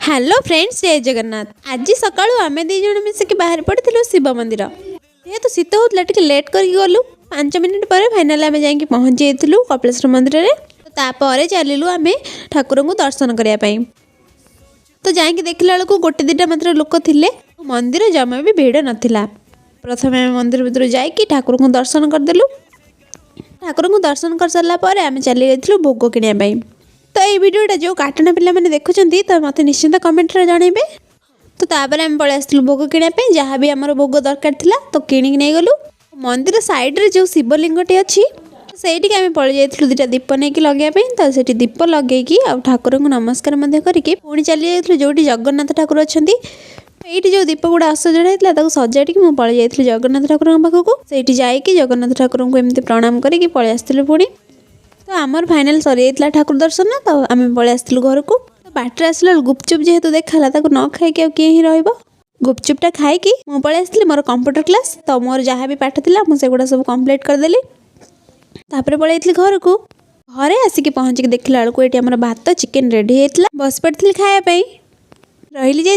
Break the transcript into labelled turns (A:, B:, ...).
A: Hello friends, ଜୟ ଜଗନ୍ନାଥ। ଆଜି ସକାଳୁ ଆମେ 2 ଜଣ ମିଶିକି ବାହାରି ପଡ଼ିଥିଲୁ ଶିବ ମନ୍ଦିର। ଯେହେତୁ ଶୀତ ହେଉଥିଲା, ଟିକେ ଲେଟ୍ କରିକି ଗଲୁ। 5 ମିନିଟ୍ ପରେ ଫାଇନାଲି ଆମେ ଯାଇକି ପହଞ୍ଚି ଯାଇଥିଲୁ କପିଳେଶ୍ୱର ମନ୍ଦିରରେ। ତ ତାପରେ ଚାଲିଲୁ ଆମେ ଠାକୁରଙ୍କୁ ଦର୍ଶନ କରିବା ପାଇଁ। ତ ଯାଇକି ଦେଖିଲା ବେଳକୁ ଗୋଟେ ଦୁଇଟା ମାତ୍ର ଲୋକ ଥିଲେ, ମନ୍ଦିର ଜମା ବି ଭିଡ଼ ନଥିଲା। ପ୍ରଥମେ ଆମେ ମନ୍ଦିର ଭିତରୁ ଯାଇକି ଠାକୁରଙ୍କୁ ଦର୍ଶନ କରିଦେଲୁ। ଠାକୁରଙ୍କୁ ଦର୍ଶନ କରିସାରିଲା ପରେ ଆମେ ଚାଲି ଯାଇଥିଲୁ ଭୋଗ କିଣିବା ପାଇଁ। ତ ଏଇ ଭିଡ଼ିଓଟା ଯେଉଁ କାଟଣା ପିଲାମାନେ ଦେଖୁଛନ୍ତି, ତ ମୋତେ ନିଶ୍ଚିନ୍ତ କମେଣ୍ଟରେ ଜଣାଇବେ। ତ ତାପରେ ଆମେ ପଳେଇ ଆସିଥିଲୁ ଭୋଗ କିଣିବା ପାଇଁ। ଯାହା ବି ଆମର ଭୋଗ ଦରକାର ଥିଲା, ତ କିଣିକି ନେଇଗଲୁ। ମନ୍ଦିର ସାଇଡ଼୍ରେ ଯେଉଁ ଶିବଲିଙ୍ଗଟି ଅଛି, ସେଇଠିକି ଆମେ ପଳେଇ ଯାଇଥିଲୁ ଦୁଇଟା ଦୀପ ନେଇକି ଲଗେଇବା ପାଇଁ। ତ ସେଠି ଦୀପ ଲଗେଇକି ଆଉ ଠାକୁରଙ୍କୁ ନମସ୍କାର ମଧ୍ୟ କରିକି ପୁଣି ଚାଲି ଯାଇଥିଲୁ ଯେଉଁଠି ଜଗନ୍ନାଥ ଠାକୁର ଅଛନ୍ତି। ଏଇଠି ଯେଉଁ ଦୀପ ଗୁଡ଼ା ଅସଜଡ଼ା ହେଇଥିଲା, ତାକୁ ସଜାଡ଼ିକି ମୁଁ ପଳେଇ ଯାଇଥିଲି ଜଗନ୍ନାଥ ଠାକୁରଙ୍କ ପାଖକୁ। ସେଇଠି ଯାଇକି ଜଗନ୍ନାଥ ଠାକୁରଙ୍କୁ ଏମିତି ପ୍ରଣାମ କରିକି ପଳେଇ ଆସିଥିଲୁ ପୁଣି। ତ ଆମର ଫାଇନାଲ୍ ସରିଯାଇଥିଲା ଠାକୁର ଦର୍ଶନ, ତ ଆମେ ପଳେଇ ଆସିଥିଲୁ ଘରକୁ। ତ ବାଟରେ ଆସିଲା ବେଳକୁ ଗୁପଚୁପ୍ ଯେହେତୁ ଦେଖାହେଲା, ତାକୁ ନ ଖାଇକି ଆଉ କିଏ ହିଁ ରହିବ? ଗୁପଚୁପ୍ଟା ଖାଇକି ମୁଁ ପଳେଇ ଆସିଥିଲି ମୋର କମ୍ପ୍ୟୁଟର କ୍ଲାସ୍। ତ ମୋର ଯାହା ବି ପାଠ ଥିଲା, ମୁଁ ସେଗୁଡ଼ା ସବୁ କମ୍ପ୍ଲିଟ୍ କରିଦେଲି। ତାପରେ ପଳେଇ ଯାଇଥିଲି ଘରକୁ। ଘରେ ଆସିକି ପହଞ୍ଚିକି ଦେଖିଲା ବେଳକୁ ଏଇଠି ଆମର ଭାତ ଚିକେନ୍ ରେଡ଼ି ହେଇଥିଲା। ବସି ପଡ଼ିଥିଲି ଖାଇବା ପାଇଁ। ରହିଲି, ଯାଇ।